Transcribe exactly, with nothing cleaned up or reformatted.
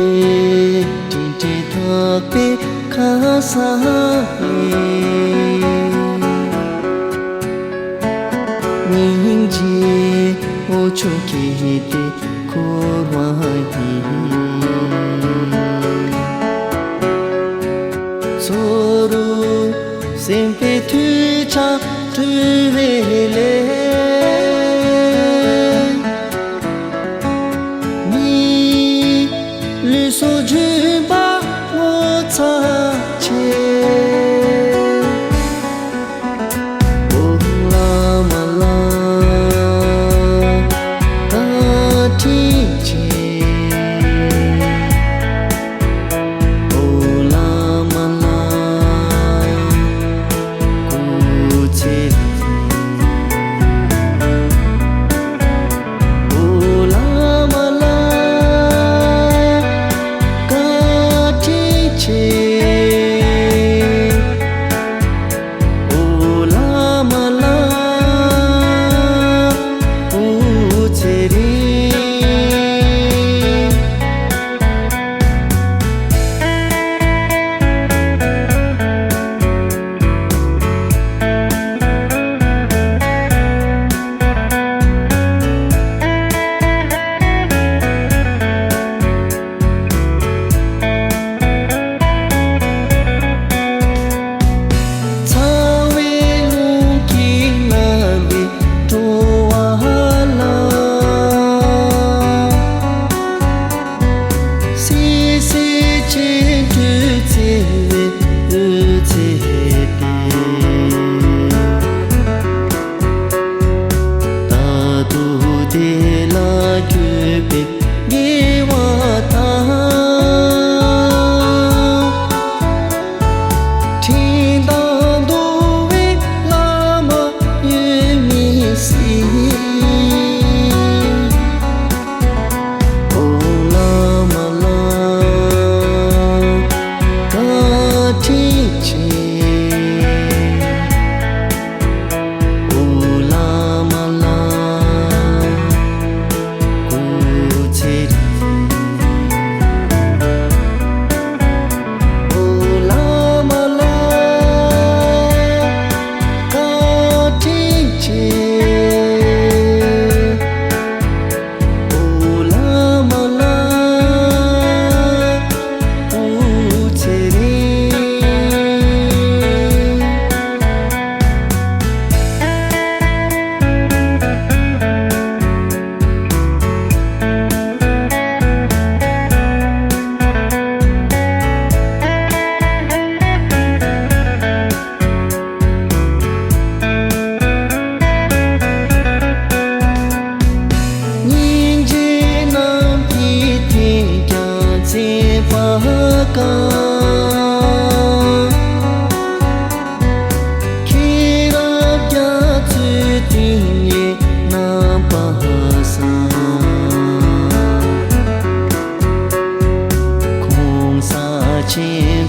སྤྲིན་བྲལ་དག་པའི་ཁ་ས་ནས། སྙིང་རྗེའི་འོ་ཆུ་འཁྱིལ་ཏེ་འཁོར་བ་ཡི། ཚོར་བ་སེམས་པའི་མཐུ་ཆ་སྤྲུལ་བའི་ལས། མི་ལུས་སྲོག་འཇུག་པ་ངོ་ཚ་ཆེ། ཨོ་བླ་མ་ལ་བཀའ་དྲིན་ཆེ། ཨོ་བླ་མ་ལ་སྐུ་ཚེ་རིང་། ཨོ་བླ་མ་ལ་བཀའ་དྲིན་ཆེ། ཨོ་བླ་མ་ལ་སྐུ་ཚེ་རིང་། ཚ་བའི་རླུང་གིས་མནར་བའི་འགྲོ་བ་ལ། བསིལ་བསིལ་གཅེས་ཕྲུག་བརྩེ་བའི་འོད་ཟེར་ཏེ། ད་དུང་བདེ་ལ་འཁོད་པའི་དགེ་བ་དང་། འཕྲིན་དང་འདུལ་བའི་བླ་མ་ཡོད་མི་སྲིད། ཨོ་བླ་མ་ལ་བཀའ་དྲིན་ཆེ། ཨོ་བླ་མ་ལ་སྐུ་ཚེ་རིང་། ཨོ་བླ་མ་ལ་བཀའ་དྲིན་ཆེ། ཨོ་བླ་མ་ལ་སྐུ་ཚེ་རིང་། སྙིང་རྗེ་རྣམས་ཀྱིས་དེང་ཀྱང་མཛད་པ་གང་། མཁྱེན་རབ་རྒྱ་མཚོའི་ཏིང་ངེ་རྣམ་པ་བསམ། གོང་ས་ཆེན་